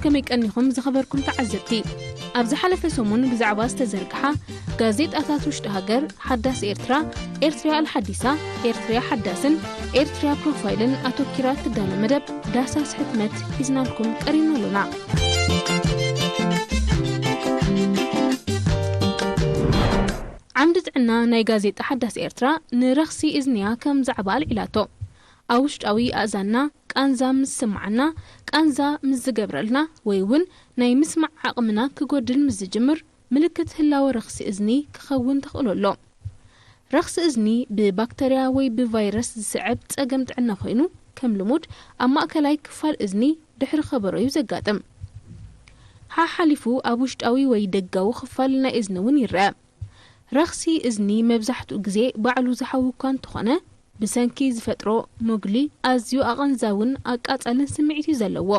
ከመይ ቀኒኹም ዝኸበርኩም ተዓዘብቲ? ኣብ ዝሓለፈ ሰሙን ብዛዕባ ዝተዘርግሓ ጋዜጣታት ውሽጢ ሃገር፣ ሓዳስ ኤርትራ፣ ኤርትርያ ኣልሓዲሳ፣ ኤርትርያ ሓዳስን ኤርትርያ ፕሮፋይልን ኣተኪራ እትዳሎ መደብ ዳሳስ ሕትመት ሒዝናልኩም ቀሪብና ኣሎና። ዓምዲ ጥዕና ናይ ጋዜጣ ሓዳስ ኤርትራ ንረኽሲ እዝንያ ከም ዛዕባ ኣልዒላቶ። ኣብ ውሽጣዊ ኣእዛንና ቃንዛ ምስ ዝስምዓና፣ ቃንዛ ምስ ዝገብረልና፣ ወይ እውን ናይ ምስማዕ ዓቕምና ክጎድል ምስ ዝጅምር፣ ምልክት ህላወ ረኽሲ እዝኒ ክኸውን ተኽእሎ ኣሎ። ረኽሲ እዝኒ ብባክተርያ ወይ ብቫይረስ ዝስዕብ ጸገም ጥዕና ኮይኑ፣ ከም ልሙድ ኣብ ማእከላይ ክፋል እዝኒ ድሕሪ ከበሮ እዩ ዘጋጥም። ሓሓሊፉ ኣብ ውሽጣዊ ወይ ደጋዊ ክፋል ናይ እዝኒ እውን ይረአ። ረኽሲ እዝኒ መብዛሕትኡ ግዜ ባዕሉ ዝሓዊ እኳ እንተኾነ፣ ብሰንኪ ዝፈጥሮ ሞግሊ ኣዝዩ ኣቐንዛውን ኣቃጻልን ስምዒት እዩ ዘለዎ።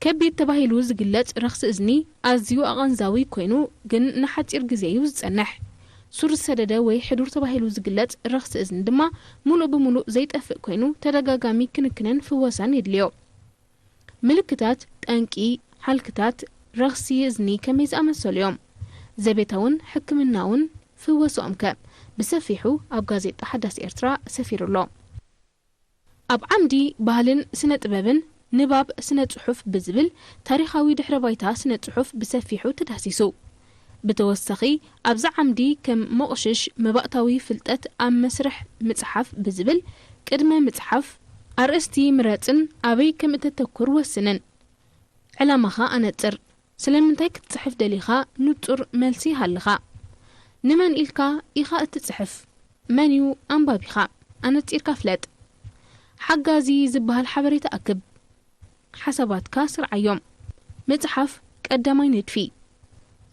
ከቢድ ተባሂሉ ዝግለጽ ረኽሲ እዝኒ ኣዝዩ ኣቐንዛዊ ኮይኑ፣ ግን ንሓጺር ግዜ እዩ ዝጸንሕ። ሱር ዝሰደደ ወይ ሕዱር ተባሂሉ ዝግለጽ ረኽሲ እዝኒ ድማ ምሉእ ብምሉእ ዘይጠፍእ ኮይኑ፣ ተደጋጋሚ ክንክንን ፍወሳን የድልዮ። ምልክታት፣ ጠንቂ፣ ሓልክታት ረኽሲ እዝኒ ከመይ ዝኣመሰሉ እዮም? ዘቤታውን ሕክምናውን ፍወስኦም ከ? ብሰፊሑ ኣብ ጋዜጣ ሓዳስ ኤርትራ ሰፊሩ ኣሎ። ኣብ ዓምዲ ባህልን ስነ ጥበብን ንባብ ስነ ጽሑፍ ብዝብል ታሪኻዊ ድሕረ ባይታ ስነ ጽሑፍ ብሰፊሑ ተዳህሲሱ። ብተወሳኺ፣ ኣብዚ ዓምዲ ከም መቑሽሽ መባእታዊ ፍልጠት ኣብ መስርሕ ምጽሓፍ ብዝብል ቅድመ ምጽሓፍ ኣርእስቲ ምረጽን ኣበይ ከም እተተኩር ወስንን። ዕላማኻ ኣነጽር። ስለምንታይ ክትጽሕፍ ደሊኻ ንጹር መልሲ ይሃልኻ። ንመን ኢልካ ኢኻ እትጽሕፍ? መን እዩ ኣንባቢኻ? ኣነጺርካ ፍለጥ። ሓጋዚ ዝበሃል ሓበሬታ ኣክብ። ሓሳባትካ ስርዓዮም። ምጽሓፍ ቀዳማይ ንድፊ።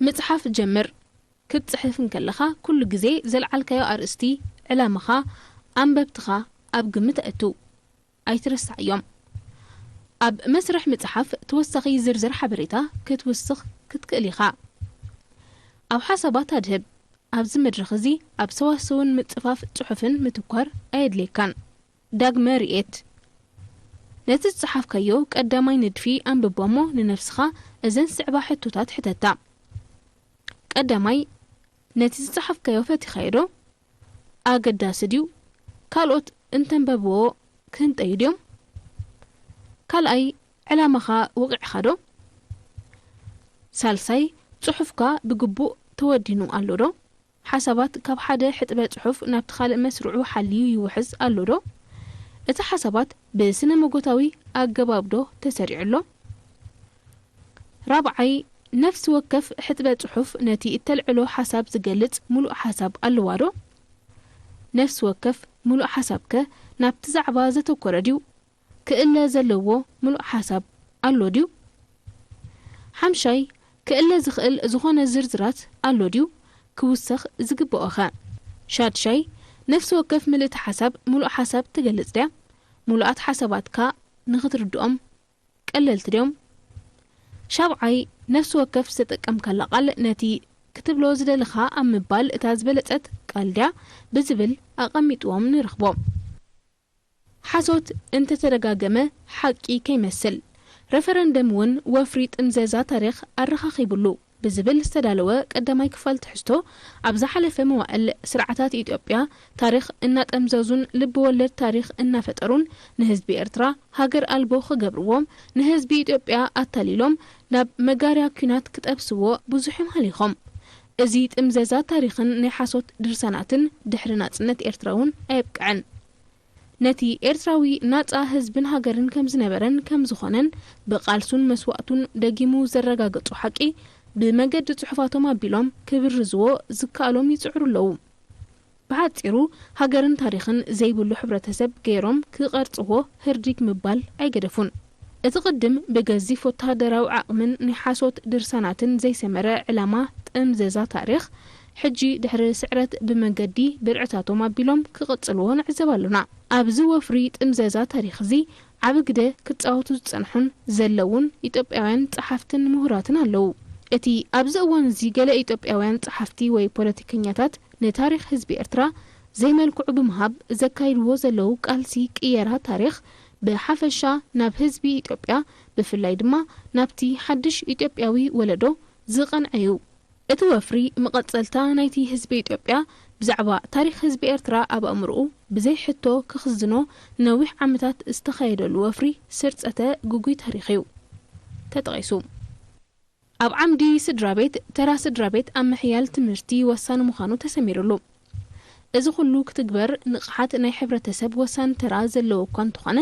ምጽሓፍ ጀምር። ክትጽሕፍ እንከለኻ ኩሉ ግዜ ዘልዓልካዮ ኣርእስቲ፣ ዕላማኻ፣ ኣንበብትኻ ኣብ ግምት ኣእቱ። ኣይትረስዓዮም። ኣብ መስርሕ ምጽሓፍ ተወሳኺ ዝርዝር ሓበሬታ ክትውስኽ ክትክእል ኢኻ። ኣብ ሓሳባት ኣድህብ። ኣብዚ መድረኽ እዚ ኣብ ሰዋስውን ምጽፋፍ ጽሑፍን ምትኳር ኣየድልየካን። ዳግመ ርእየት። ነቲ ዝጸሓፍካዮ ቀዳማይ ንድፊ ኣንብቦ እሞ ንነፍስኻ እዘን ዝስዕባ ሕቶታት ሕተታ። ቀዳማይ፣ ነቲ ዝጸሓፍካዮ ፈቲኻዮ ዶ? ኣገዳሲ ድዩ? ካልኦት እንተንበብዎ ክህንጠዩ ድዮም? ካልኣይ፣ ዕላማኻ ወቒዕኻ ዶ? ሳልሳይ፣ ጽሑፍካ ብግቡእ ተወዲኑ ኣሎ ዶ? ሓሳባት ካብ ሓደ ሕጥበ ጽሑፍ ናብቲ ካልእ መስርዑ ሓልዩ ይውሕዝ ኣሎ ዶ? እቲ ሓሳባት ብስነ መጎታዊ ኣገባብ ዶ ተሰሪዑ ኣሎ? ራብዓይ፣ ነፍሲ ወከፍ ሕጥበ ጽሑፍ ነቲ እተልዕሎ ሓሳብ ዝገልጽ ምሉእ ሓሳብ ኣለዋ ዶ? ነፍሲ ወከፍ ምሉእ ሓሳብከ ናብቲ ዛዕባ ዘተኮረ ድዩ? ክእለ ዘለዎ ምሉእ ሓሳብ ኣሎ ድዩ? ሓምሻይ፣ ክእለ ዝኽእል ዝኾነ ዝርዝራት ኣሎ ድዩ? ክውሰኽ ዝግብኦኸ? ሻድሻይ፣ ነፍሲ ወከፍ ምልእቲ ሓሳብ ምሉእ ሓሳብ ትገልጽ ድያ? ምሉኣት ሓሳባትካ ንኽትርድኦም ቀለልቲ ድዮም? ሻብዓይ፣ ነፍሲ ወከፍ ዝተጠቀምካላ ቃል ነቲ ክትብሎ ዝደለኻ ኣብ ምባል እታ ዝበለጸት ቃል ድያ ብዝብል ኣቐሚጥዎም ንረኽቦ። ሓሶት እንተተደጋገመ ሓቂ ከይመስል፣ ረፈረንደም እውን ወፍሪ ጥምዘዛ ታሪኽ ኣረኻኺቡሉ ብዝብል ዝተዳለወ ቀዳማይ ክፋል ትሕዝቶ፣ ኣብ ዝሓለፈ መዋእል ስርዓታት ኢትዮጵያ ታሪኽ እናጠምዘዙን ልቢ ወለድ ታሪኽ እናፈጠሩን ንህዝቢ ኤርትራ ሃገር ኣልቦ ክገብርዎም፣ ንህዝቢ ኢትዮጵያ ኣታሊሎም ናብ መጋርያ ኲናት ክጠብስዎ ብዙሕ እዮም ሃሊኾም። እዚ ጥምዘዛ ታሪኽን ናይ ሓሶት ድርሳናትን ድሕሪ ናጽነት ኤርትራ እውን ኣየብቅዐን። ነቲ ኤርትራዊ ናጻ ህዝብን ሃገርን ከም ዝነበረን ከም ዝኾነን ብቃልሱን መስዋእቱን ደጊሙ ዘረጋገጹ ሓቂ ብመገዲ ጽሑፋቶም ኣቢሎም ክብርዝዎ ዝከኣሎም ይጽዕሩ ኣለዉ። ብሓጺሩ፣ ሃገርን ታሪኽን ዘይብሉ ሕብረተሰብ ገይሮም ክቐርጽዎ ህርዲግ ምባል ኣይገደፉን። እቲ ቅድም ብገዚፍ ወተሃደራዊ ዓቕምን ናይ ሓሶት ድርሳናትን ዘይሰመረ ዕላማ ጥምዘዛ ታሪኽ፣ ሕጂ ድሕሪ ስዕረት ብመገዲ ብርዕታቶም ኣቢሎም ክቕጽልዎ ንዕዘብ ኣሎና። ኣብዚ ወፍሪ ጥምዘዛ ታሪኽ እዚ ዓቢ ግደ ክጻወቱ ዝጸንሑን ዘለዉን ኢትዮጵያውያን ጸሓፍትን ምሁራትን ኣለዉ። እቲ ኣብዚ እዋን እዚ ገለ ኢትዮጵያውያን ጸሓፍቲ ወይ ፖለቲከኛታት ንታሪኽ ህዝቢ ኤርትራ ዘይመልክዑ ብምሃብ ዘካይድዎ ዘለዉ ቃልሲ ቅየራ ታሪኽ ብሓፈሻ ናብ ህዝቢ ኢትዮጵያ፣ ብፍላይ ድማ ናብቲ ሓድሽ ኢትዮጵያዊ ወለዶ ዝቐንዐ እዩ። እቲ ወፍሪ መቐጸልታ ናይቲ ህዝቢ ኢትዮጵያ ብዛዕባ ታሪኽ ህዝቢ ኤርትራ ኣብ ኣእምሮኡ ብዘይ ሕቶ ክኽዝኖ ነዊሕ ዓመታት ዝተኻየደሉ ወፍሪ ስርጸተ ግጉይ ታሪኽ እዩ ተጠቒሱ። ኣብ ዓምዲ ስድራ ቤት፣ ተራ ስድራ ቤት ኣብ ምሕያል ትምህርቲ ወሳኒ ምዃኑ ተሰሚሩሉ። እዚ ኩሉ ክትግበር ንቕሓት ናይ ሕብረተሰብ ወሳኒ ተራ ዘለዎ እኳ እንተኾነ፣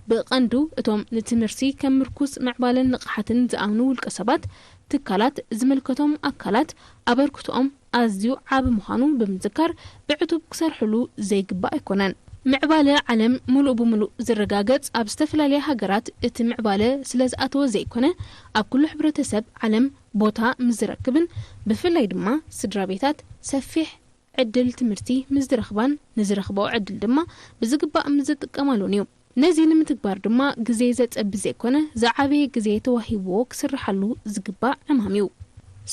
ብቐንዱ እቶም ንትምህርቲ ከም ምርኩስ ምዕባለን ንቕሓትን ዝኣምኑ ውልቀ ሰባት፣ ትካላት፣ ዝምልከቶም ኣካላት ኣበርክቶኦም ኣዝዩ ዓቢ ምዃኑ ብምዝካር፣ ብዕቱብ ክሰርሕሉ ዘይግባእ ኣይኮነን። ምዕባለ ዓለም ምሉእ ብምሉእ ዝረጋገጽ ኣብ ዝተፈላለያ ሃገራት እቲ ምዕባለ ስለ ዝኣተወ ዘይኮነ፣ ኣብ ኩሉ ሕብረተሰብ ዓለም ቦታ ምስ ዝረክብን ብፍላይ ድማ ስድራ ቤታት ሰፊሕ ዕድል ትምህርቲ ምስ ዝረኽባን ንዝረኽባኦ ዕድል ድማ ብዝግባእ ምስ ዝጥቀማሉን እዩ። ነዚ ንምትግባር ድማ ግዜ ዘጸቢ ዘይኮነ ዝዓበየ ግዜ ተዋሂብዎ ክስርሓሉ ዝግባእ ዕማም እዩ።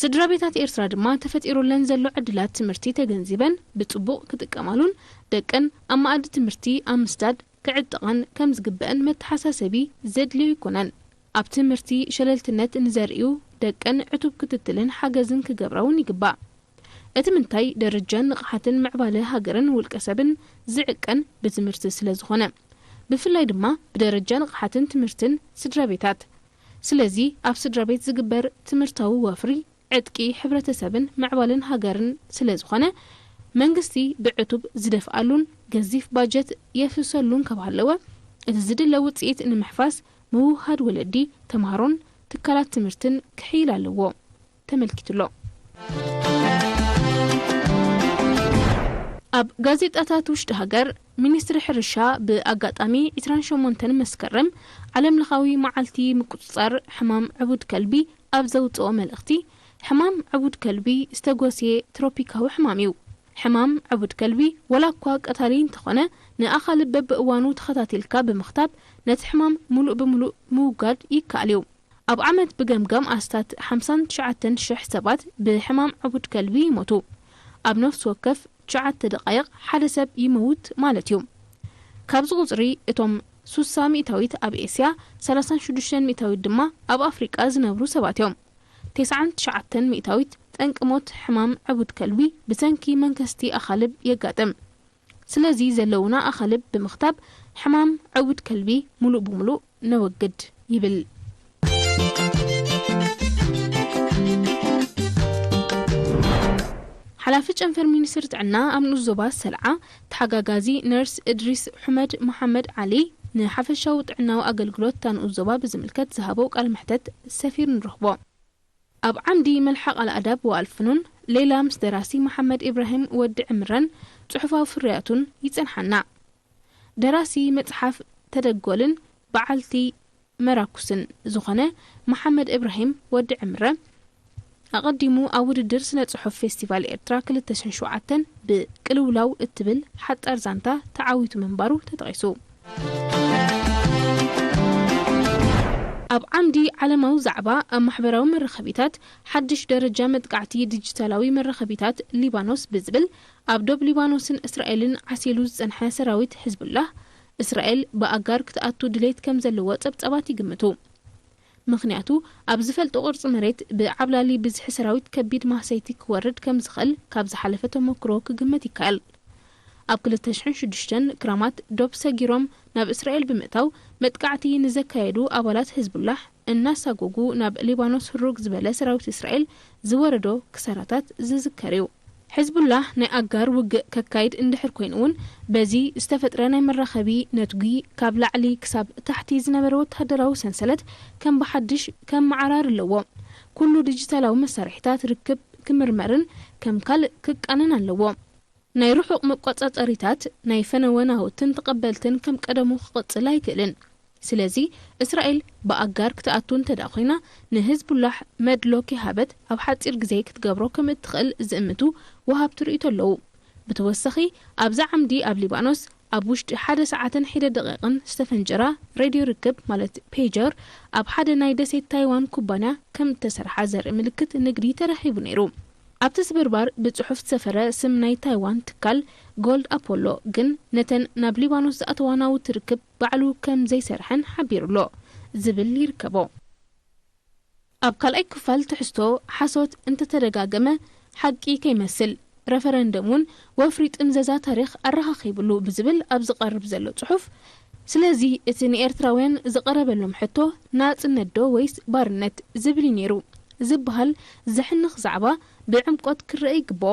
ስድራ ቤታት ኤርትራ ድማ ተፈጢሩለን ዘሎ ዕድላት ትምህርቲ ተገንዚበን ብጽቡቕ ክጥቀማሉን ደቀን ኣብ መኣዲ ትምህርቲ ኣብ ምስዳድ ክዕጠቐን ከም ዝግበአን መተሓሳሰቢ ዘድልዮ ኣይኮነን። ኣብ ትምህርቲ ሸለልትነት ንዘርእዩ ደቀን ዕቱብ ክትትልን ሓገዝን ክገብራ እውን ይግባእ። እቲ ምንታይ ደረጃን ንቕሓትን ምዕባለ ሃገርን ውልቀ ሰብን ዝዕቀን ብትምህርቲ ስለ ዝኾነ፣ ብፍላይ ድማ ብደረጃ ንቕሓትን ትምህርትን ስድራ ቤታት። ስለዚ ኣብ ስድራ ቤት ዝግበር ትምህርታዊ ወፍሪ ዕጥቂ ሕብረተሰብን ምዕባለን ሃገርን ስለ ዝኾነ፣ መንግስቲ ብዕቱብ ዝደፍኣሉን ገዚፍ ባጀት የፍሰሉን ካብ ሃለወ፣ እቲ ዝድለ ውጽኢት ንምሕፋስ ምውህሃድ ወለዲ፣ ተምሃሮን ትካላት ትምህርትን ክሕይል ኣለዎ ተመልኪቱሎ። ኣብ ጋዜጣታት ውሽጢ ሃገር፣ ሚኒስትሪ ሕርሻ ብኣጋጣሚ ዕስራን ሸሞንተን መስከረም ዓለምለኻዊ መዓልቲ ምቁጽጻር ሕማም ዕቡድ ከልቢ ኣብ ዘውጽኦ መልእኽቲ፣ ሕማም ዕቡድ ከልቢ ዝተጎስየ ትሮፒካዊ ሕማም እዩ። ሕማም ዕቡድ ከልቢ ወላ እኳ ቀታሊ እንተኾነ፣ ንኣኻልብ በብእዋኑ ተኸታቲልካ ብምኽታብ ነቲ ሕማም ምሉእ ብምሉእ ምውጋድ ይከኣል እዩ። ኣብ ዓመት ብገምጋም ኣስታት ሓምሳን ትሽዓተን ሽሕ ሰባት ብሕማም ዕቡድ ከልቢ ይሞቱ። ኣብ ነፍሲ ወከፍ ትሽዓተ ደቓይቕ ሓደ ሰብ ይመውት ማለት እዩ። ካብዚ ቁጽሪ እቶም ሱሳ ሚእታዊት ኣብ ኤስያ፣ ሰላሳን ሽዱሽተን ሚእታዊት ድማ ኣብ ኣፍሪቃ ዝነብሩ ሰባት እዮም። ተስዓን ትሽዓተን ሚእታዊት ጠንቂ ሞት ሕማም ዕቡድ ከልቢ ብሰንኪ መንከስቲ ኣኻልብ የጋጥም። ስለዚ ዘለውና ኣኻልብ ብምኽታብ ሕማም ዕቡድ ከልቢ ሙሉእ ብሙሉእ ነወግድ ይብል። ሓላፊ ጨንፈር ሚኒስትሪ ጥዕና ኣብ ንኡስ ዞባ ሰልዓ ተሓጋጋዚ ነርስ እድሪስ ሑመድ መሓመድ ዓሊ ንሓፈሻዊ ጥዕናዊ ኣገልግሎት እታ ንኡስ ዞባ ብዝምልከት ዝሃቦ ቃለ መሕተት ሰፊሩ ንረኽቦ። ኣብ ዓምዲ መልሓቕ ኣልኣዳብ ወኣልፍኑን ሌላ ምስ ደራሲ መሓመድ ኢብራሂም ወዲ ዕምረን ጽሑፋዊ ፍርያቱን ይጸንሓና። ደራሲ መጽሓፍ ተደጎልን በዓልቲ መራኩስን ዝኾነ መሓመድ ኢብራሂም ወዲ ዕምረ፣ ኣቐዲሙ ኣብ ውድድር ስነ ጽሑፍ ፌስቲቫል ኤርትራ ክልተ ሽሕን ሸውዓተን ብቅልውላው እትብል ሓጻር ዛንታ ተዓዊቱ ምንባሩ ተጠቒሱ። ኣብ ዓምዲ ዓለማዊ ዛዕባ ኣብ ማሕበራዊ መራኸቢታት፣ ሓድሽ ደረጃ መጥቃዕቲ ዲጂታላዊ መራኸቢታት ሊባኖስ ብዝብል ኣብ ዶብ ሊባኖስን እስራኤልን ዓሲሉ ዝጸንሐ ሰራዊት ሕዝቡላህ፣ እስራኤል ብኣጋር ክትኣቱ ድሌት ከም ዘለዎ ጸብጻባት ይግምቱ። ምኽንያቱ፣ ኣብ ዝፈልጦ ቅርጺ መሬት ብዓብላሊ ብዝሒ ሰራዊት ከቢድ ማህሰይቲ ክወርድ ከም ዝኽእል ካብ ዝሓለፈ ተመክሮ ክግመት ይከኣል። ኣብ ክልተ ሽሕን ሽዱሽተን ክራማት ዶብ ሰጊሮም ናብ እስራኤል ብምእታው መጥቃዕቲ ንዘካየዱ ኣባላት ሕዝቡላህ እናሳጎጉ ናብ ሊባኖስ ህሩግ ዝበለ ሰራዊት እስራኤል ዝወረዶ ክሳራታት ዝዝከር እዩ። ሕዝቡላህ ናይ ኣጋር ውግእ ከካይድ እንድሕር ኮይኑ እውን፣ በዚ ዝተፈጥረ ናይ መራኸቢ ነትጒ ካብ ላዕሊ ክሳብ ታሕቲ ዝነበረ ወተሃደራዊ ሰንሰለት ከም ብሓድሽ ከመዓራር ኣለዎ። ኩሉ ዲጂታላዊ መሳርሒታት ርክብ ክምርመርን ከም ካልእ ክቃነን ኣለዎ። ናይ ርሑቕ መቆጻጸሪታት ናይ ፈነወ ናውትን ተቐበልትን ከም ቀደሙ ክቕጽል ኣይክእልን። ስለዚ እስራኤል ብኣጋር ክትኣቱ እንተ ደኣ ኮይና፣ ንህዝቡላህ መድሎ ከይሃበት ኣብ ሓጺር ግዜ ክትገብሮ ከም እትኽእል ዝእምቱ ወሃብቲ ርእይቶ ኣለዉ። ብተወሳኺ፣ ኣብዛ ዓምዲ ኣብ ሊባኖስ ኣብ ውሽጢ ሓደ ሰዓትን ሒደ ደቂቕን ዝተፈንጀራ ሬድዮ ርክብ ማለት ፔጀር ኣብ ሓደ ናይ ደሴት ታይዋን ኩባንያ ከም እተሰርሓ ዘርኢ ምልክት ንግዲ ተረኺቡ ነይሩ። ኣብቲ ስብርባር ብጽሑፍ ዝሰፈረ ስም ናይ ታይዋን ትካል ጎልድ ኣፖሎ ግን ነተን ናብ ሊባኖስ ዝኣተዋ ናውቲ ርክብ ባዕሉ ከም ዘይሰርሐን ሓቢሩ ኣሎ ዝብል ይርከቦ። ኣብ ካልኣይ ክፋል ትሕዝቶ ሓሶት እንተተደጋገመ ሓቂ ከይመስል፣ ረፈረንደም እውን ወፍሪ ጥምዘዛ ታሪኽ ኣረኻኺብሉ ብዝብል ኣብ ዝቐርብ ዘሎ ጽሑፍ፣ ስለዚ እቲ ንኤርትራውያን ዝቐረበሎም ሕቶ ናጽነት ዶ ወይስ ባርነት ዝብል እዩ ነይሩ ዝበሃል ዘሕንኽ ዛዕባ ብዕምቆት ክረአ ይግብኦ።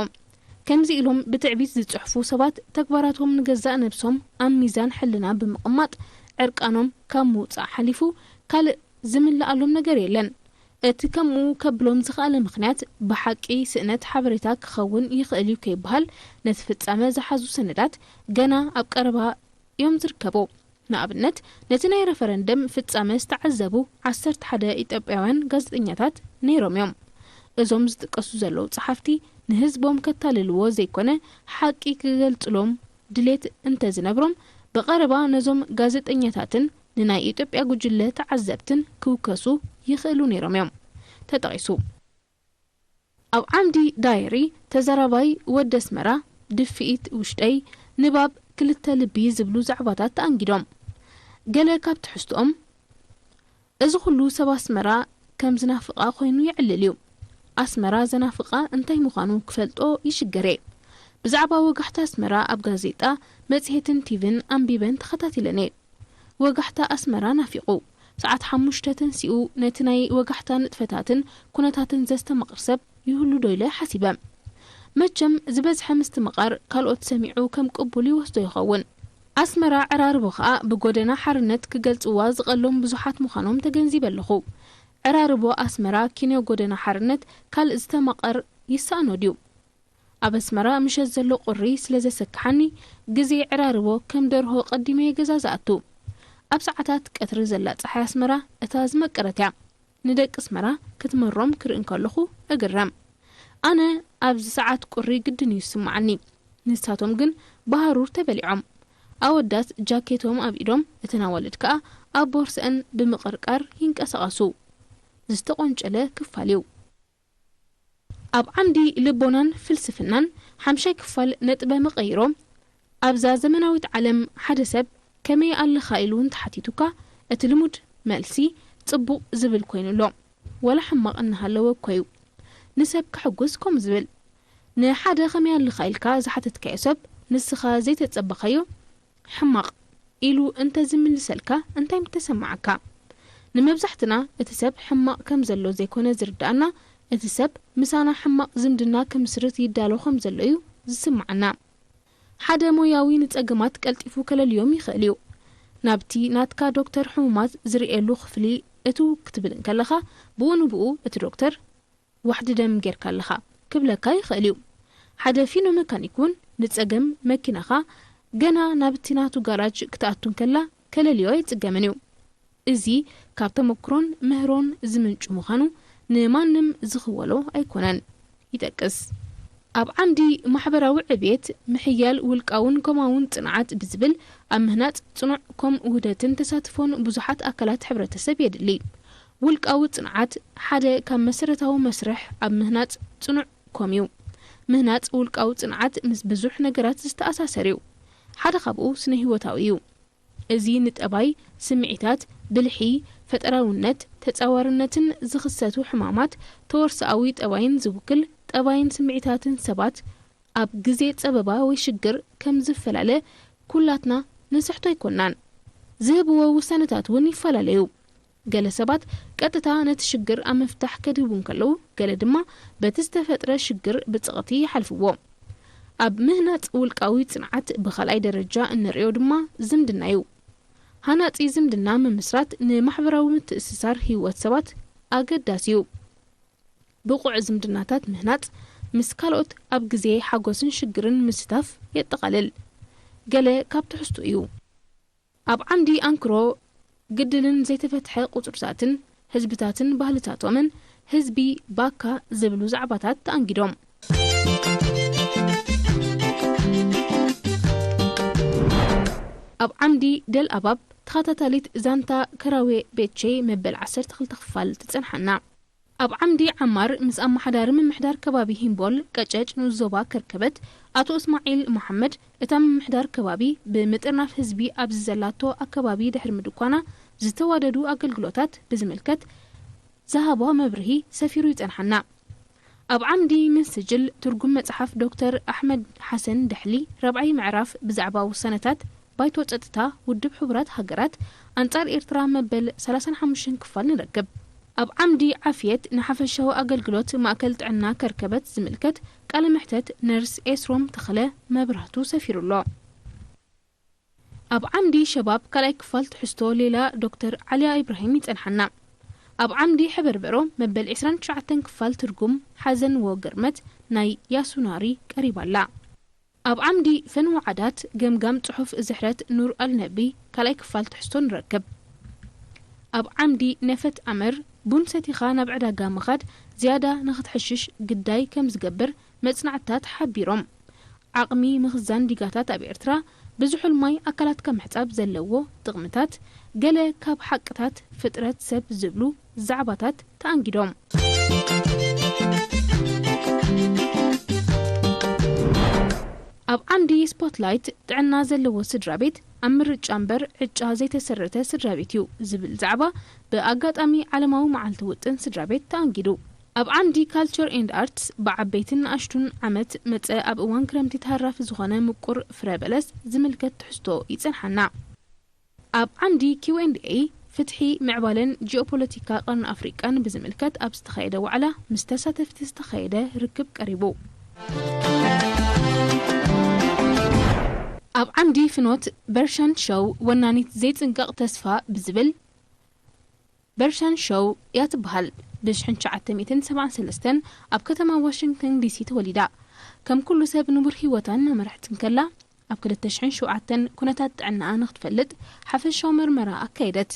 ከምዚ ኢሎም ብትዕቢት ዝጽሕፉ ሰባት ተግባራቶም ንገዛእ ነብሶም ኣብ ሚዛን ሕልና ብምቕማጥ ዕርቃኖም ካብ ምውጻእ ሓሊፉ ካልእ ዝምልኣሎም ነገር የለን። እቲ ከምኡ ከብሎም ዝኸኣለ ምኽንያት ብሓቂ ስእነት ሓበሬታ ክኸውን ይኽእል እዩ ከይበሃል ነቲ ፍጻመ ዝሓዙ ሰነዳት ገና ኣብ ቀረባ እዮም ዝርከቡ። ንኣብነት ነቲ ናይ ረፈረንደም ፍጻመ ዝተዓዘቡ ዓሰርተ ሓደ ኢትዮጵያውያን ጋዜጠኛታት ነይሮም እዮም። እዞም ዝጥቀሱ ዘለዉ ጸሓፍቲ ንህዝቦም ከታልልዎ ዘይኮነ ሓቂ ክገልጽሎም ድሌት እንተዝነብሮም ብቐረባ ነዞም ጋዜጠኛታትን ንናይ ኢትዮጵያ ጉጅለ ተዓዘብትን ክውከሱ ይኽእሉ ነይሮም እዮም። ተጠቒሱ። ኣብ ዓምዲ ዳየሪ ተዛራባይ ወዲ ኣስመራ ድፍኢት ውሽጠይ ንባብ ክልተ ልቢ ዝብሉ ዛዕባታት ተኣንጊዶም። ገለ ካብ ትሕዝትኦም እዚ ኩሉ ሰብ ኣስመራ ከም ዝናፍቓ ኮይኑ የዕልል እዩ። ኣስመራ ዘናፍቓ እንታይ ምዃኑ ክፈልጦ ይሽገር እየ። ብዛዕባ ወጋሕታ ኣስመራ ኣብ ጋዜጣ፣ መጽሔትን ቲቪን ኣንቢበን ተኸታቲለን እየ። ወጋሕታ ኣስመራ ናፊቑ። ሰዓት ሓሙሽተ ተንሲኡ ነቲ ናይ ወጋሕታ ንጥፈታትን ኩነታትን ዘስተማቕር ሰብ ይህሉ ዶ ኢለ ሓሲበ። መቸም ዝበዝሐ ምስትምቓር ካልኦት ሰሚዑ ከም ቅቡል ይወስዶ ይኸውን። ኣስመራ ዕራርቦ ኸኣ ብጎደና ሓርነት ክገልጽዋ ዝቐሎም ብዙሓት ምዃኖም ተገንዚበ ኣለኹ። ዕራርቦ ኣስመራ ኪንዮ ጎደና ሓርነት ካልእ ዝተማቐር ይሰኣኖ ድዩ? ኣብ ኣስመራ ምሸት ዘሎ ቁሪ ስለ ዘሰክሓኒ፣ ግዜ ዕራርቦ ከም ደርሆ ቀዲመ እየ ገዛ ዝኣቱ። ኣብ ሰዓታት ቀትሪ ዘላ ጸሓይ ኣስመራ እታ ዝመቀረት እያ። ንደቂ ኣስመራ ክትመሮም ክርኢ እንከለኹ እግረም። ኣነ ኣብዚ ሰዓት ቁሪ ግድን እዩ ዝስምዓኒ። ንሳቶም ግን ብሃሩር ተበሊዖም። ኣወዳት ጃኬቶም ኣብ ኢዶም፣ እተን ኣዋልድ ከኣ ኣብ ቦርስአን ብምቕርቃር ይንቀሳቐሱ። ዝተቖንጨለ ክፋል እዩ። ኣብ ዓምዲ ልቦናን ፍልስፍናን ሓምሻይ ክፋል ነጥበ መቐይሮ፣ ኣብዛ ዘመናዊት ዓለም ሓደ ሰብ ከመይ ኣለኻ ኢሉ እንተሓቲቱካ፣ እቲ ልሙድ መልሲ ጽቡቕ ዝብል ኮይኑ ኣሎ። ዋላ ሕማቕ እናሃለወ እኮ እዩ ንሰብ ከሐጉስ ከምኡ ዝብል። ንሓደ ከመይ ኣለኻ ኢልካ ዝሓተትካዮ ሰብ ንስኻ ዘይተጸበኻዮ ሕማቕ ኢሉ እንተ ዝምልሰልካ እንታይ ምተሰማዓካ? ንመብዛሕትና እቲ ሰብ ሕማቕ ከም ዘሎ ዘይኮነ ዝርድኣና፣ እቲ ሰብ ምሳና ሕማቕ ዝምድና ክምስርት ይዳሎ ከም ዘሎ እዩ ዝስምዓና። ሓደ ሞያዊ ንጸገማት ቀልጢፉ ከለልዮም ይኽእል እዩ። ናብቲ ናትካ ዶክተር ሕሙማት ዝርእየሉ ክፍሊ እትው ክትብል እንከለኻ፣ ብኡ ንብኡ እቲ ዶክተር ዋሕዲ ደም ጌርካ ኣለኻ ክብለካ ይኽእል እዩ። ሓደ ፊኖ መካኒክ እውን ንጸገም መኪናኻ ገና ናብቲ ናቱ ጋራጅ ክትኣቱ እንከላ ከለልዮ ኣይጽገምን እዩ። እዚ ካብ ተመክሮን ምህሮን ዝምንጩ ምዃኑ ንማንም ዝኽወሎ ኣይኮነን። ይጠቅስ። ኣብ ዓምዲ ማሕበራዊ ዕብየት፣ ምሕያል ውልቃውን ኮማውን ጽንዓት ብዝብል ኣብ ምህናጽ ጽኑዕ ኮም ውህደትን ተሳትፎን ብዙሓት ኣካላት ሕብረተሰብ የድሊ። ውልቃዊ ጽንዓት ሓደ ካብ መሰረታዊ መስርሕ ኣብ ምህናጽ ጽኑዕ ኮም እዩ። ምህናጽ ውልቃዊ ጽንዓት ምስ ብዙሕ ነገራት ዝተኣሳሰር እዩ። ሓደ ካብኡ ስነ ህይወታዊ እዩ። እዚ ንጠባይ፣ ስምዒታት፣ ብልሒ፣ ፈጠራውነት፣ ተጻዋርነትን ዝኽሰቱ ሕማማት፣ ተወርሶኣዊ ጠባይን ዝውክል ጠባይን ስምዒታትን ሰባት ኣብ ግዜ ጸበባ ወይ ሽግር ከም ዝፈላለ ኩላትና ንስሕቶ ኣይኮናን። ዝህብዎ ውሳነታት እውን ይፈላለዩ። ገለ ሰባት ቀጥታ ነቲ ሽግር ኣብ ምፍታሕ ከድህቡ እንከለዉ፣ ገለ ድማ በቲ ዝተፈጥረ ሽግር ብጸቕቲ ይሓልፍዎ። ኣብ ምህናጽ ውልቃዊ ጽንዓት ብኻልኣይ ደረጃ እንርእዮ ድማ ዝምድና እዩ። ሃናጺ ዝምድና ምምስራት ንማሕበራዊ ምትእስሳር ህይወት ሰባት ኣገዳሲ እዩ። ብቑዕ ዝምድናታት ምህናጽ ምስ ካልኦት ኣብ ግዜ ሓጎስን ሽግርን ምስታፍ የጠቓልል። ገለ ካብ ትሕዝቱ እዩ። ኣብ ዓምዲ ኣንክሮ ግድልን ዘይተፈትሐ ቁጽርታትን ህዝብታትን ባህልታቶምን ህዝቢ ባካ ዝብሉ ዛዕባታት ተኣንጊዶም። ኣብ ዓምዲ ደል ኣባብ ተኸታታሊት ዛንታ ከራዌ ቤቼ መበል ዓሰርተ ክልተ ክፋል ትጸንሓና። ኣብ ዓምዲ ዓማር ምስ ኣመሓዳሪ ምምሕዳር ከባቢ ሂምቦል ቀጨጭ ንኡስ ዞባ ከርከበት ኣቶ እስማዒል መሓመድ፣ እታ ምምሕዳር ከባቢ ብምጥርናፍ ህዝቢ ኣብዚ ዘላቶ ኣከባቢ ድሕሪ ምድኳና ዝተዋደዱ ኣገልግሎታት ብዝምልከት ዝሃቦ መብርሂ ሰፊሩ ይጸንሓና። ኣብ ዓምዲ ምን ስጅል ትርጉም መጽሓፍ ዶክተር ኣሕመድ ሓሰን ደሕሊ ራብዓይ ምዕራፍ ብዛዕባ ውሳነታት ባይቶ ጸጥታ ውድብ ሕቡራት ሃገራት ኣንጻር ኤርትራ መበል ሰላሳን ሓሙሽተን ክፋል ንረክብ። ኣብ ዓምዲ ዓፍየት ንሓፈሻዊ ኣገልግሎት ማእከል ጥዕና ከርከበት ዝምልከት ቃለ መሕተት ነርስ ኤስሮም ተኽለ መብራህቱ ሰፊሩ ኣሎ። ኣብ ዓምዲ ሸባብ ካልኣይ ክፋል ትሕዝቶ ሌላ ዶክተር ዓሊያ ኢብራሂም ይጸንሓና። ኣብ ዓምዲ ሕበርበሮ መበል ዕስራን ትሽዓተን ክፋል ትርጉም ሓዘን ወ ግርመት ናይ ያሱናሪ ቀሪባ ኣላ። ኣብ ዓምዲ ፈንዎ ዓዳት ገምጋም ጽሑፍ ዝሕረት ኑር ኣልነቢ ካልኣይ ክፋል ትሕዝቶ ንረክብ። ኣብ ዓምዲ ነፈት ኣመር ቡን ሰቲኻ ናብ ዕዳጋ ምኻድ ዝያዳ ንኽትሕሽሽ ግዳይ ከም ዝገብር መጽናዕትታት ሓቢሮም። ዓቕሚ ምኽዛን ዲጋታት ኣብ ኤርትራ ብዝሑል ማይ ኣካላትካ ምሕጻብ ዘለዎ ጥቕምታት፣ ገለ ካብ ሓቅታት ፍጥረት ሰብ ዝብሉ ዛዕባታት ተኣንጊዶም። ኣብ ዓንዲ ስፖትላይት ጥዕና ዘለዎ ስድራ ቤት ኣብ ምርጫ እምበር ዕጫ ዘይተሰረተ ስድራ ቤት እዩ ዝብል ዛዕባ ብኣጋጣሚ ዓለማዊ መዓልቲ ውጥን ስድራ ቤት ተኣንጊዱ። ኣብ ዓንዲ ካልቸር ኤንድ ኣርትስ ብዓበይትን ንኣሽቱን ዓመት መጸ ኣብ እዋን ክረምቲ ተሃራፊ ዝኾነ ምቁር ፍረ በለስ ዝምልከት ትሕዝቶ ይጸንሓና። ኣብ ዓንዲ ኪው ኤንድ ኤ ፍትሒ፣ ምዕባለን ጂኦፖለቲካ ቀርኒ ኣፍሪቃን ብዝምልከት ኣብ ዝተኻየደ ዋዕላ ምስ ተሳተፍቲ ዝተኻየደ ርክብ ቀሪቡ። ኣብ ዓንዲ ፍኖት በርሻን ሸው ወናኒት ዘይጽንቀቕ ተስፋ ብዝብል በርሻን ሸው እያ ትበሃል። ብ ሽሕን ትሽዓተ ሚእትን ሰብዓን ሰለስተን ኣብ ከተማ ዋሽንግተን ዲሲ ተወሊዳ። ከም ኩሉ ሰብ ንቡር ህይወታ እናመርሐት እንከላ፣ ኣብ ክልተ ሽሕን ሸውዓተን ኩነታት ጥዕናኣ ንክትፈልጥ ሓፈሻዊ መርመራ ኣካየደት።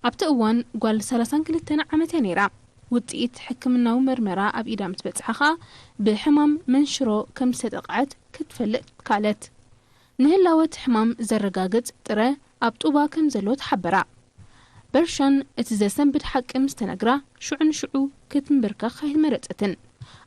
ኣብቲ እዋን ጓል ሰላሳን ክልተን ዓመት እያ ነይራ። ውጽኢት ሕክምናዊ መርመራ ኣብ ኢዳ ምስ በጽሓ ኸኣ ብሕማም መንሽሮ ከም ዝተጠቕዐት ክትፈልጥ ከኣለት። ንህላወ እቲ ሕማም ዘረጋግጽ ጥረ ኣብ ጡባ ከም ዘሎ ተሓበራ። በርሻን እቲ ዘሰንብድ ሓቂ ምስ ተነግራ፣ ሽዑ ንሽዑ ክትንበርከኽ ኣይመረጸትን።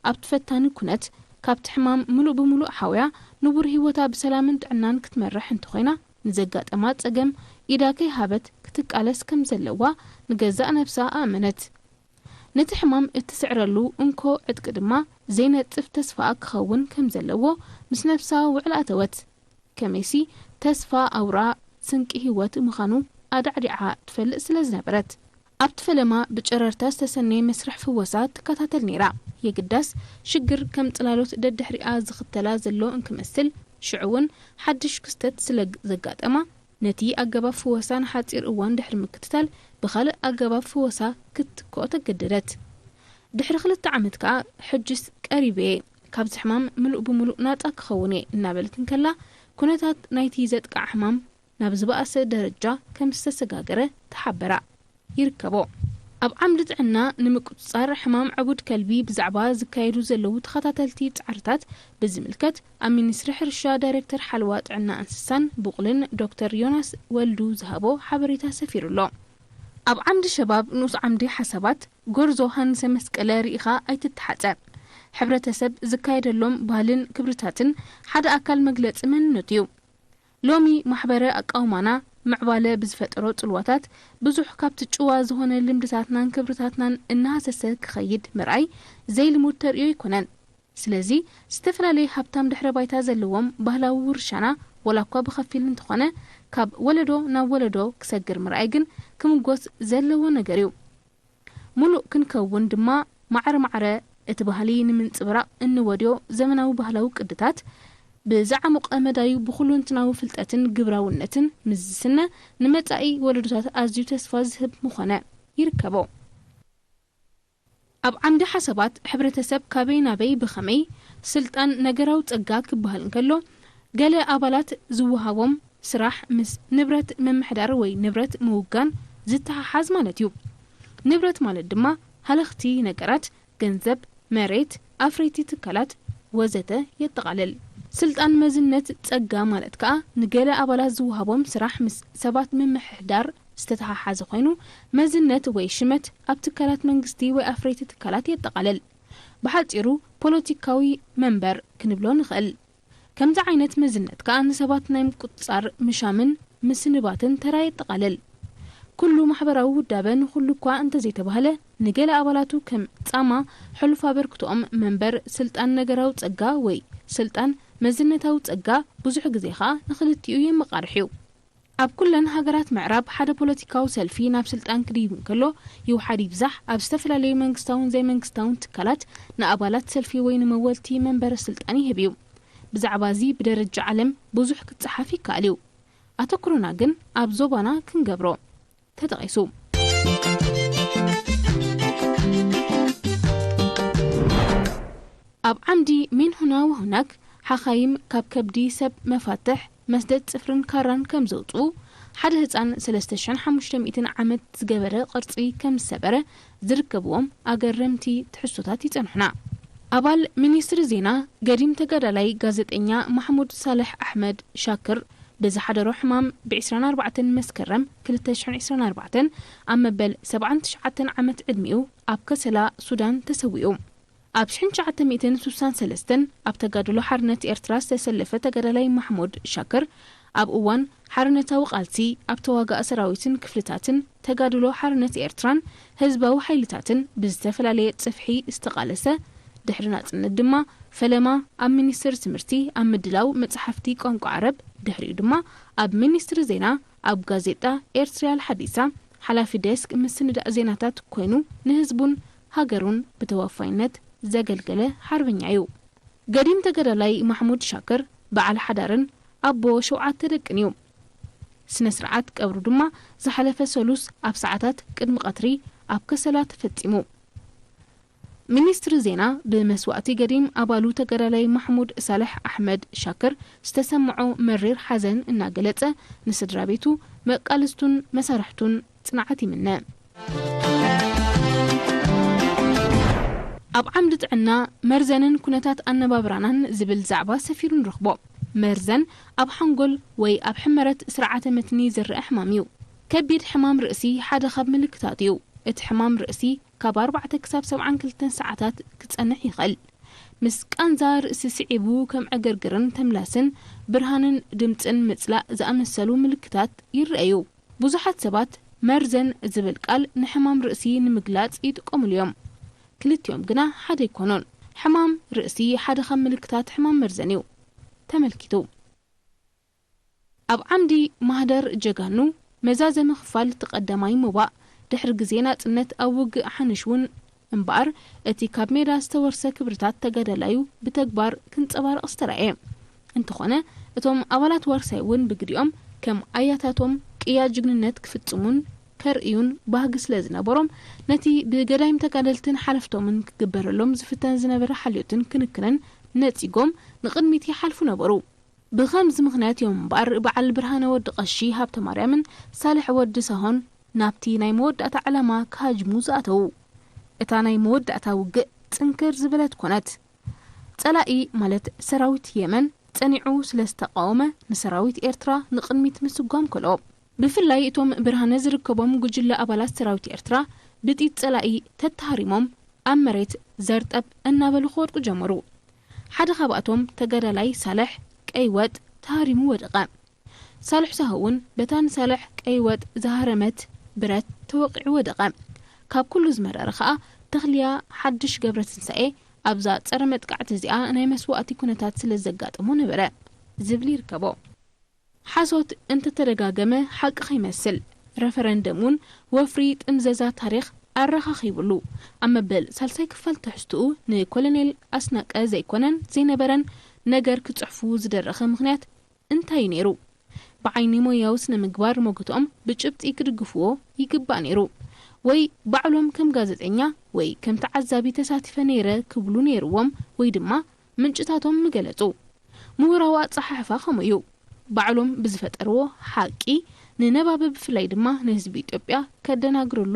ኣብቲ ፈታኒ ኩነት፣ ካብቲ ሕማም ምሉእ ብምሉእ ሓውያ፣ ንቡር ህይወታ ብሰላምን ጥዕናን ክትመርሕ እንተኾይና፣ ንዘጋጠማ ጸገም ኢዳ ከይሃበት ክትቃለስ ከም ዘለዋ ንገዛእ ነብሳ ኣእመነት። ነቲ ሕማም እትስዕረሉ እንኮ ዕጥቂ ድማ ዘይነጽፍ ተስፋኣ ክኸውን ከም ዘለዎ ምስ ነብሳ ውዕል ኣተወት። ከመይሲ ተስፋ ኣውራ ስንቂ ህይወት ምዃኑ ኣዳዕዲዓ ትፈልጥ ስለ ዝነበረት። ኣብቲ ፈለማ ብጨረርታ ዝተሰነየ መስርሕ ፍወሳ ትከታተል ነይራ። የግዳስ ሽግር ከም ጽላሎት ደድሕሪኣ ዝኽተላ ዘሎ እንክመስል፣ ሽዑ እውን ሓድሽ ክስተት ስለ ዘጋጠማ፣ ነቲ ኣገባብ ፍወሳ ንሓጺር እዋን ድሕሪ ምክትታል ብኻልእ ኣገባብ ፍወሳ ክትትክኦ ተገደደት። ድሕሪ ክልተ ዓመት ከኣ፣ ሕጅስ ቀሪበ እየ፣ ካብዚ ሕማም ምሉእ ብምሉእ ናጻ ክኸውን እየ እናበለት እንከላ፣ ኩነታት ናይቲ ዘጥቅዓ ሕማም ናብ ዝበኣሰ ደረጃ ከም ዝተሰጋገረ ተሓበራ። ይርከቦ። ኣብ ዓምዲ ጥዕና ንምቁጽጻር ሕማም ዕቡድ ከልቢ ብዛዕባ ዝካየዱ ዘለዉ ተኸታተልቲ ጻዕርታት ብዝምልከት ኣብ ሚኒስትሪ ሕርሻ ዳይሬክተር ሓለዋ ጥዕና እንስሳን ብቑልን ዶክተር ዮናስ ወልዱ ዝሃቦ ሓበሬታ ሰፊሩ ኣሎ። ኣብ ዓምዲ ሸባብ ንኡስ ዓምዲ ሓሳባት ጎርዞ ሃንሰ መስቀለ ርኢኻ ኣይትተሓጸ። ሕብረተሰብ ዝካየደሎም ባህልን ክብርታትን ሓደ ኣካል መግለጺ መንነቱ እዩ። ሎሚ ማሕበረ ኣቃውማና ምዕባለ ብዝፈጠሮ ጽልዋታት ብዙሕ ካብቲ ጭዋ ዝኾነ ልምድታትናን ክብርታትናን እናሃሰሰ ክኸይድ ምርኣይ ዘይልሙድ ተርእዮ ኣይኮነን። ስለዚ ዝተፈላለየ ሃብታም ድሕረ ባይታ ዘለዎም ባህላዊ ውርሻና ወላ እኳ ብኸፊል እንተኾነ ካብ ወለዶ ናብ ወለዶ ክሰግር ምርኣይ ግን ክምጎስ ዘለዎ ነገር እዩ። ሙሉእ ክንከውን ድማ ማዕረ ማዕረ እቲ ባህሊ ንምንጽብራቕ እንወድዮ ዘመናዊ ባህላዊ ቅድታት ብዝዓሙቐ መዳዩ ብኹሉንትናዊ ፍልጠትን ግብራውነትን ምስ ዝስነ ንመጻኢ ወለዶታት ኣዝዩ ተስፋ ዝህብ ምኾነ ይርከቦ። ኣብ ዓምዲ ሓሳባት ሕብረተሰብ ካበይ ናበይ ብኸመይ ስልጣን ነገራዊ ጸጋ ክበሃል እንከሎ፣ ገለ ኣባላት ዝወሃቦም ስራሕ ምስ ንብረት ምምሕዳር ወይ ንብረት ምውጋን ዝተሓሓዝ ማለት እዩ። ንብረት ማለት ድማ ሃለኽቲ ነገራት፣ ገንዘብ፣ መሬት፣ ኣፍረይቲ ትካላት ወዘተ የጠቓልል። ስልጣን መዝነት ጸጋ ማለት ከኣ ንገለ ኣባላት ዝወሃቦም ስራሕ ምስ ሰባት ምምሕዳር ዝተተሓሓዘ ኮይኑ፣ መዝነት ወይ ሽመት ኣብ ትካላት መንግስቲ ወይ ኣፍረይቲ ትካላት የጠቓልል። ብሓጺሩ ፖለቲካዊ መንበር ክንብሎ ንኽእል። ከምዚ ዓይነት መዝነት ከኣ ንሰባት ናይ ምቁጽጻር፣ ምሻምን ምስንባትን ተራ የጠቓልል። ኩሉ ማሕበራዊ ውዳበ ንኹሉ እኳ እንተዘይተባህለ፣ ንገለ ኣባላቱ ከም ጻማ፣ ሕሉፍ ኣበርክቶኦም መንበር፣ ስልጣን ነገራዊ ጸጋ ወይ ስልጣን መዝነታዊ ጸጋ፣ ብዙሕ ግዜ ከኣ ንኽልቲኡ የመቓርሕ እዩ። ኣብ ኩለን ሃገራት ምዕራብ ሓደ ፖለቲካዊ ሰልፊ ናብ ስልጣን ክድይብ እንከሎ፣ ይውሓድ ይብዛሕ ኣብ ዝተፈላለዩ መንግስታውን ዘይመንግስታውን ትካላት ንኣባላት ሰልፊ ወይ ንመወልቲ መንበረ ስልጣን ይህብ እዩ። ብዛዕባ እዚ ብደረጃ ዓለም ብዙሕ ክጸሓፍ ይከኣል እዩ። ኣተኩሮና ግን ኣብ ዞባና ክንገብሮ ተጠቒሱ። ኣብ ዓምዲ ሜን ሁና ወሁናክ ሓኻይም ካብ ከብዲ ሰብ መፋትሕ፣ መስደድ ጽፍርን ካራን ከም ዘውጽኡ፣ ሓደ ህጻን ሰለስተ ሽሕን ሓሙሽተ ሚእትን ዓመት ዝገበረ ቅርጺ ከም ዝሰበረ ዝርከብዎም ኣገረምቲ ትሕዝቶታት ይጸንሑና። ኣባል ሚኒስትሪ ዜና፣ ገዲም ተጋዳላይ ጋዜጠኛ ማሕሙድ ሳልሕ ኣሕመድ ሻክር ብዝሓደሮ ሕማም ብ ዕስራን ኣርባዕተን መስከረም ክልተ ሽሕን ዕስራን ኣርባዕተን ኣብ መበል ሰብዓን ትሽዓተን ዓመት ዕድሚኡ ኣብ ከሰላ ሱዳን ተሰዊኡ። ኣብ ሽሕን ትሽዓተ ሚእትን ስሳን ሰለስተን ኣብ ተጋድሎ ሓርነት ኤርትራ ዝተሰለፈ ተጋዳላይ ማሕሙድ ሻክር፣ ኣብ እዋን ሓርነታዊ ቃልሲ ኣብ ተዋጋኢ ሰራዊትን ክፍልታትን ተጋድሎ ሓርነት ኤርትራን ህዝባዊ ሓይልታትን ብዝተፈላለየ ጽፍሒ ዝተቓለሰ፣ ድሕሪ ናጽነት ድማ ፈለማ ኣብ ሚኒስቴር ትምህርቲ ኣብ ምድላው መጽሓፍቲ ቋንቋ ዓረብ፣ ድሕሪኡ ድማ ኣብ ሚኒስትሪ ዜና ኣብ ጋዜጣ ኤርትሪያ ኣልሓዲሳ ሓላፊ ዴስክ ምስንዳእ ዜናታት ኮይኑ ንህዝቡን ሃገሩን ብተወፋይነት ዘገልገለ ሓርበኛ እዩ። ገዲም ተጋዳላይ ማሕሙድ ሻክር በዓል ሓዳርን ኣቦ ሸውዓተ ደቅን እዩ። ስነ ስርዓት ቀብሩ ድማ ዝሓለፈ ሰሉስ ኣብ ሰዓታት ቅድሚ ቀትሪ ኣብ ከሰላ ተፈጺሙ። ሚኒስትሪ ዜና ብመስዋእቲ ገዲም ኣባሉ ተጋዳላይ ማሕሙድ ሳልሕ ኣሕመድ ሻክር ዝተሰምዖ መሪር ሓዘን እናገለጸ፣ ንስድራ ቤቱ፣ መቃልስቱን መሳርሕቱን ጽንዓት ይምነ። ኣብ ዓምዲ ጥዕና፣ መርዘንን ኩነታት ኣነባብራናን ዝብል ዛዕባ ሰፊሩ ንረኽቦ። መርዘን ኣብ ሓንጎል ወይ ኣብ ሕመረት ስርዓተ መትኒ ዝረአ ሕማም እዩ። ከቢድ ሕማም ርእሲ ሓደ ካብ ምልክታቱ እዩ። እቲ ሕማም ርእሲ ካብ ኣርባዕተ ክሳብ ሰብዓን ክልተን ሰዓታት ክጸንሕ ይኽእል። ምስ ቃንዛ ርእሲ ስዒቡ ከም ዕግርግርን ተምላስን ብርሃንን ድምጽን ምጽላእ ዝኣመሰሉ ምልክታት ይረኣዩ። ብዙሓት ሰባት መርዘን ዝብል ቃል ንሕማም ርእሲ ንምግላጽ ይጥቀሙሉ እዮም። ክልቲኦም ግና ሓደ ኣይኮኑን። ሕማም ርእሲ ሓደ ካብ ምልክታት ሕማም መርዘን እዩ ተመልኪቱ። ኣብ ዓምዲ ማህደር ጀጋኑ መዛዘሚ ክፋል እቲ ቀዳማይ ምውባእ ድሕሪ ግዜ ናጽነት ኣብ ውግእ ሓንሽ እውን እምበኣር፣ እቲ ካብ ሜዳ ዝተወርሰ ክብርታት ተጋዳላዩ ብተግባር ክንጸባረቕ ዝተራእየ እንተኾነ፣ እቶም ኣባላት ዋርሳይ እውን ብግዲኦም ከም ኣያታቶም ቅያ ጅግንነት ክፍጽሙን ከርእዩን ባህጊ ስለ ዝነበሮም፣ ነቲ ብገዳይም ተጋደልትን ሓለፍቶምን ክግበረሎም ዝፍተን ዝነበረ ሓልዮትን ክንክንን ነጺጎም ንቕድሚት ይሓልፉ ነበሩ። ብኸምዚ ምኽንያት እዮም እምበኣር በዓል ብርሃነ ወዲ ቀሺ ሃብተማርያምን ሳልሕ ወዲ ሳሆን ናብቲ ናይ መወዳእታ ዕላማ ክሃጅሙ ዝኣተዉ። እታ ናይ መወዳእታ ውግእ ጽንክር ዝበለት ኮነት። ጸላኢ ማለት ሰራዊት የመን ጸኒዑ ስለ ዝተቃወመ ንሰራዊት ኤርትራ ንቕድሚት ምስጓም ከልኦ። ብፍላይ እቶም ብርሃነ ዝርከቦም ጉጅለ ኣባላት ሰራዊት ኤርትራ ብጢት ጸላኢ ተተሃሪሞም ኣብ መሬት ዘርጠብ እናበሉ ክወድቁ ጀመሩ። ሓደ ካብኣቶም ተጋዳላይ ሳልሕ ቀይ ወጥ ተሃሪሙ ወደቐ። ሳልሕ ሳሆ እውን በታ ንሳልሕ ቀይ ወጥ ዝሃረመት ብረት ተወቒዑ ወደቐ። ካብ ኩሉ ዝመረረ ከኣ ተኽልያ ሓድሽ ገብረትንሳኤ ኣብዛ ጸረ መጥቃዕቲ እዚኣ ናይ መስዋእቲ ኩነታት ስለ ዘጋጠሞ ነበረ ዝብል ይርከቦ። ሓሶት እንተተደጋገመ ሓቂ ከይመስል፣ ረፈረንደም እውን ወፍሪ ጥምዘዛ ታሪኽ ኣረኻኺቡሉ። ኣብ መበል ሳልሳይ ክፋል ትሕዝትኡ ንኮሎኔል ኣስናቀ ዘይኮነን ዘይነበረን ነገር ክጽሕፉ ዝደረኸ ምኽንያት እንታይ እዩ ነይሩ? ብዓይኒ ሞያዊ ስነ ምግባር ሞገትኦም ብጭብጢ ክድግፍዎ ይግባእ ነይሩ። ወይ ባዕሎም ከም ጋዜጠኛ ወይ ከም ተዓዛቢ ተሳቲፈ ነይረ ክብሉ ነይርዎም ወይ ድማ ምንጭታቶም ምገለጹ። ምሁራዊ ኣጸሓሕፋ ከምኡ እዩ። ባዕሎም ብዝፈጠርዎ ሓቂ ንነባቢ ብፍላይ ድማ ንህዝቢ ኢትዮጵያ ከደናግርሉ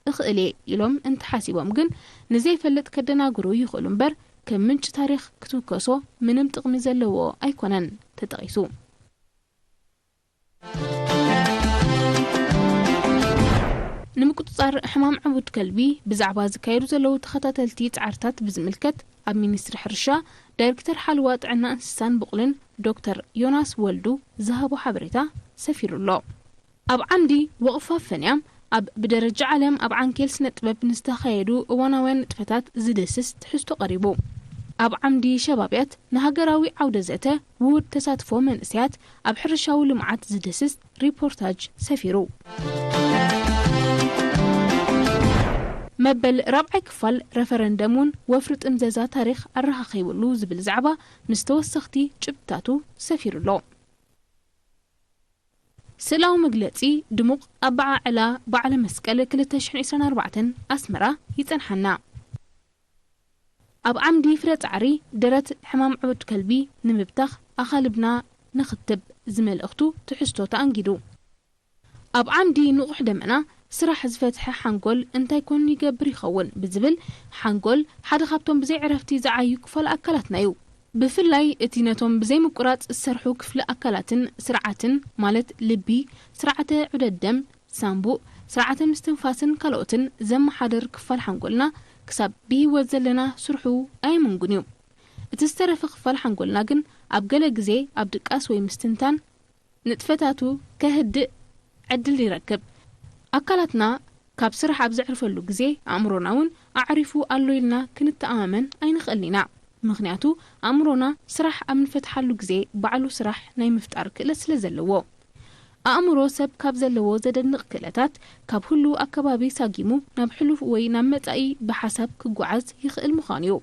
እኽእል እየ ኢሎም እንተሓሲቦም ግን ንዘይፈልጥ ከደናግሩ ይኽእሉ እምበር ከም ምንጪ ታሪኽ ክትውከሶ ምንም ጥቕሚ ዘለዎ ኣይኮነን ተጠቒሱ። ንምቁጽጻር ሕማም ዕቡድ ከልቢ ብዛዕባ ዝካየዱ ዘለዉ ተኸታተልቲ ጻዕርታት ብዝምልከት፣ ኣብ ሚኒስትሪ ሕርሻ ዳይሬክተር ሓለዋ ጥዕና እንስሳን ብቑልን ዶክተር ዮናስ ወልዱ ዝሃቦ ሓበሬታ ሰፊሩ ኣሎ። ኣብ ዓምዲ ወቕፋ ፈንያ፣ ኣብ ብደረጃ ዓለም ኣብ ዓንኬል ስነ ጥበብ ንዝተኻየዱ እዋናውያን ንጥፈታት ዝድህስስ ትሕዝቶ ቀሪቡ። ኣብ ዓምዲ ሸባብያት፣ ንሃገራዊ ዓውደ ዘተ ውሁድ ተሳትፎ መንእሰያት ኣብ ሕርሻዊ ልምዓት ዝድህስስ ሪፖርታጅ ሰፊሩ። መበል ራብዓይ ክፋል ረፈረንደም እውን ወፍሪ ጥምዘዛ ታሪኽ ኣረኻኺብሉ ዝብል ዛዕባ ምስ ተወሰኽቲ ጭብጥታቱ ሰፊሩ ኣሎ። ስእላዊ መግለጺ ድሙቕ ኣበዓዕላ በዓለ መስቀል ክልተ ሽሕን ዕስራን ኣርባዕተን ኣስመራ ይጸንሓና። ኣብ ዓምዲ ፍረ ጻዕሪ፣ ደረት ሕማም ዕቡድ ከልቢ ንምብታኽ ኣኻልብና ንኽትብ ዝመልእኽቱ ትሕዝቶ ተኣንጊዱ። ኣብ ዓምዲ ንቑሕ ደመና፣ ስራሕ ዝፈትሐ ሓንጎል እንታይ ኮን ይገብር ይኸውን ብዝብል፣ ሓንጎል ሓደ ካብቶም ብዘይ ዕረፍቲ ዝዓዩ ክፋል ኣካላትና እዩ። ብፍላይ እቲ ነቶም ብዘይ ምቁራጽ ዝሰርሑ ክፍሊ ኣካላትን ስርዓትን፣ ማለት ልቢ፣ ስርዓተ ዑደት ደም፣ ሳንቡእ፣ ስርዓተ ምስትንፋስን ካልኦትን ዘመሓደር ክፋል ሓንጎልና፣ ክሳብ ብህይወት ዘለና ስርሑ ኣየመንጉን እዩ። እቲ ዝተረፈ ክፋል ሓንጎልና ግን ኣብ ገለ ግዜ ኣብ ድቃስ ወይ ምስትንታን ንጥፈታቱ ከህድእ ዕድል ይረክብ። ኣካላትና ካብ ስራሕ ኣብ ዘዕርፈሉ ግዜ፣ ኣእምሮና እውን ኣዕሪፉ ኣሎ ኢልና ክንተኣማመን ኣይንኽእልን ኢና። ምኽንያቱ፣ ኣእምሮና ስራሕ ኣብ ንፈትሓሉ ግዜ፣ ባዕሉ ስራሕ ናይ ምፍጣር ክእለት ስለ ዘለዎ። ኣእምሮ ሰብ ካብ ዘለዎ ዘደንቕ ክእለታት፣ ካብ ህሉው ኣከባቢ ሳጊሙ ናብ ሕሉፍ ወይ ናብ መጻኢ ብሓሳብ ክጓዓዝ ይኽእል ምዃኑ እዩ።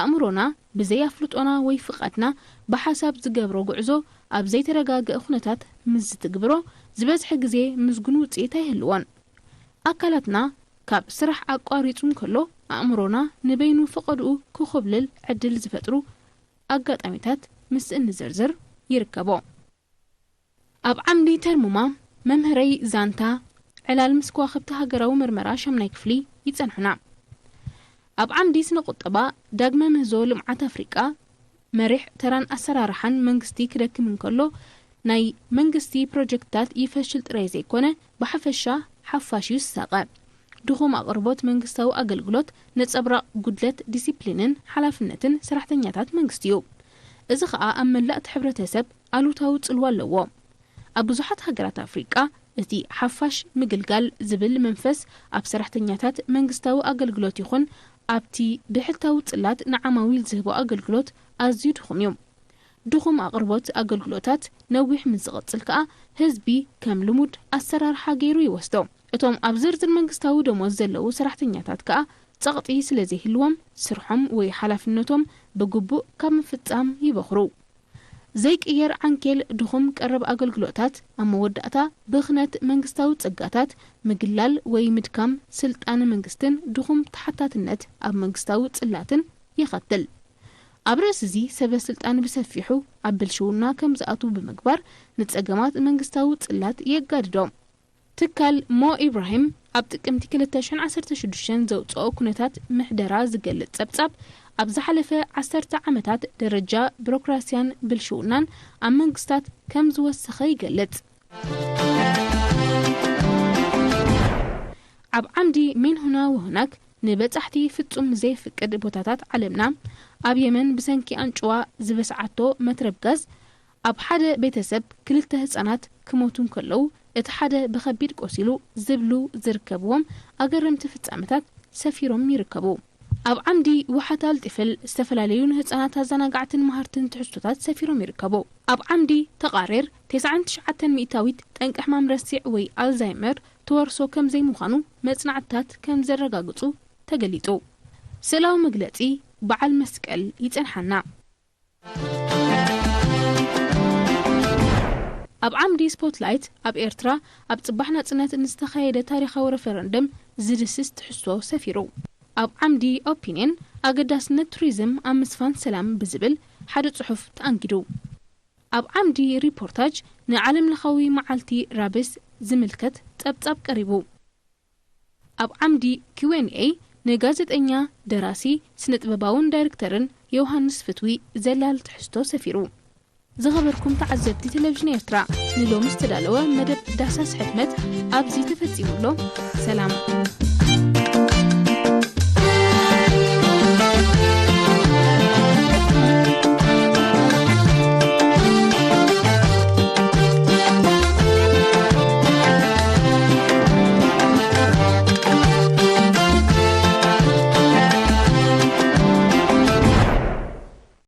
ኣእምሮና ብዘይ ኣፍልጦና ወይ ፍቓድና ብሓሳብ ዝገብሮ ጉዕዞ፣ ኣብ ዘይተረጋገአ ኩነታት ምስ ዝትግብሮ፣ ዝበዝሐ ግዜ ምስጉን ውጽኢት ኣይህልዎን። ኣካላትና ካብ ስራሕ ኣቋሪጹ እንከሎ፣ ኣእምሮና ንበይኑ ፈቐድኡ ክኹብልል ዕድል ዝፈጥሩ ኣጋጣሚታት ምስእኒ ዝርዝር ይርከቦ። ኣብ ዓምዲ ተርሙማ፣ መምህረይ ዛንታ፣ ዕላል ምስ ከዋኽብቲ ሃገራዊ መርመራ ሻምናይ ክፍሊ ይጸንሑና። ኣብ ዓምዲ ስነ ቁጠባ፣ ዳግመ ምህዞ ልምዓት ኣፍሪቃ፣ መሪሕ ተራን ኣሰራርሓን መንግስቲ ክደክም እንከሎ፣ ናይ መንግስቲ ፕሮጀክትታት ይፈሽል ጥራይ ዘይኮነ፣ ብሓፈሻ ሓፋሽ እዩ ዝሳቐ። ድኹም ኣቕርቦት መንግስታዊ ኣገልግሎት ነጸብራቕ ጉድለት ዲሲፕሊንን ሓላፍነትን ሰራሕተኛታት መንግስቲ እዩ። እዚ ኸኣ ኣብ መላእ እቲ ሕብረተሰብ ኣሉታዊ ጽልዋ ኣለዎ። ኣብ ብዙሓት ሃገራት ኣፍሪቃ፣ እቲ ሓፋሽ ምግልጋል ዝብል መንፈስ ኣብ ሰራሕተኛታት መንግስታዊ ኣገልግሎት ይኹን ኣብቲ ብሕታዊ ጽላት ንዓማዊል ዝህቦ ኣገልግሎት ኣዝዩ ድኹም እዩ። ድኹም ኣቕርቦት ኣገልግሎታት ነዊሕ ምስ ዝቕጽል ከኣ፣ ህዝቢ ከም ልሙድ ኣሰራርሓ ገይሩ ይወስዶ። እቶም ኣብ ዝርዝር መንግስታዊ ደሞዝ ዘለዉ ሰራሕተኛታት ከኣ፣ ጸቕጢ ስለ ዘይህልዎም፣ ስርሖም ወይ ሓላፍነቶም ብግቡእ ካብ ምፍጻም ይበኽሩ። ዘይቅየር ዓንኬል ድኹም ቀረብ ኣገልግሎታት፣ ኣብ መወዳእታ ብኽነት መንግስታዊ ጸጋታት፣ ምግላል ወይ ምድካም ስልጣነ መንግስትን ድኹም ተሓታትነት ኣብ መንግስታዊ ጽላትን የኸትል። ኣብ ርእሲ እዚ፣ ሰበ ስልጣን ብሰፊሑ ኣብ ብልሽውና ከም ዝኣትዉ ብምግባር፣ ንጸገማት መንግስታዊ ጽላት የጋድዶ። ትካል ሞ ኢብራሂም ኣብ ጥቅምቲ ክልተ ሽሕን ዓሰርተ ሽዱሽተን ዘውጽኦ ኩነታት ምሕደራ ዝገልጽ ጸብጻብ፣ ኣብ ዝሓለፈ ዓሰርተ ዓመታት ደረጃ ቢሮክራስያን ብልሽውናን ኣብ መንግስታት ከም ዝወሰኸ ይገልጽ። ኣብ ዓምዲ ሜንሁና ወሁናክ፣ ንበጻሕቲ ፍጹም ዘየፍቅድ ቦታታት ዓለምና፣ ኣብ የመን ብሰንኪ ኣንጭዋ ዝበስዓቶ መትረብ ጋዝ፣ ኣብ ሓደ ቤተሰብ ክልተ ህጻናት ክሞቱ እንከለዉ፣ እቲ ሓደ ብኸቢድ ቆሲሉ ዝብሉ ዝርከብዎም ኣገረምቲ ፍጻመታት ሰፊሮም ይርከቡ። ኣብ ዓምዲ ውሓት ኣልጢፍል ዝተፈላለዩ ንህጻናት ኣዘናጋዕትን መሃርትን ትሕዝቶታት ሰፊሮም ይርከቡ። ኣብ ዓምዲ ተቓሬር፣ ተስዓን ትሽዓተን ሚእታዊት ጠንቂ ሕማም ረሲዕ ወይ ኣልዛይመር ትወርሶ ከም ዘይምዃኑ መጽናዕትታት ከም ዘረጋግጹ ተገሊጹ። ስእላዊ መግለጺ በዓል መስቀል ይጸንሓና። ኣብ ዓምዲ ስፖትላይት፣ ኣብ ኤርትራ ኣብ ጽባሕ ናጽነት ንዝተኻየደ ታሪኻዊ ረፈረንደም ዝድስስ ትሕዝቶ ሰፊሩ። ኣብ ዓምዲ ኦፒንየን፣ ኣገዳስነት ቱሪዝም ኣብ ምስፋን ሰላም ብዝብል ሓደ ጽሑፍ ተኣንጊዱ። ኣብ ዓምዲ ሪፖርታጅ፣ ንዓለም ለኻዊ መዓልቲ ራብስ ዝምልከት ጸብጻብ ቀሪቡ። ኣብ ዓምዲ ኪው ኤን ኤ፣ ንጋዜጠኛ፣ ደራሲ፣ ስነ-ጥበባውን ዳይሬክተርን ዮሃንስ ፍትዊ ዘላል ትሕዝቶ ሰፊሩ። ዝኸበርኩም ተዓዘብቲ ቴሌቪዥን ኤርትራ፣ ንሎሚ ዝተዳለወ መደብ ዳህሳስ ሕትመት ኣብዚ ተፈጺሙ ኣሎ። ሰላም።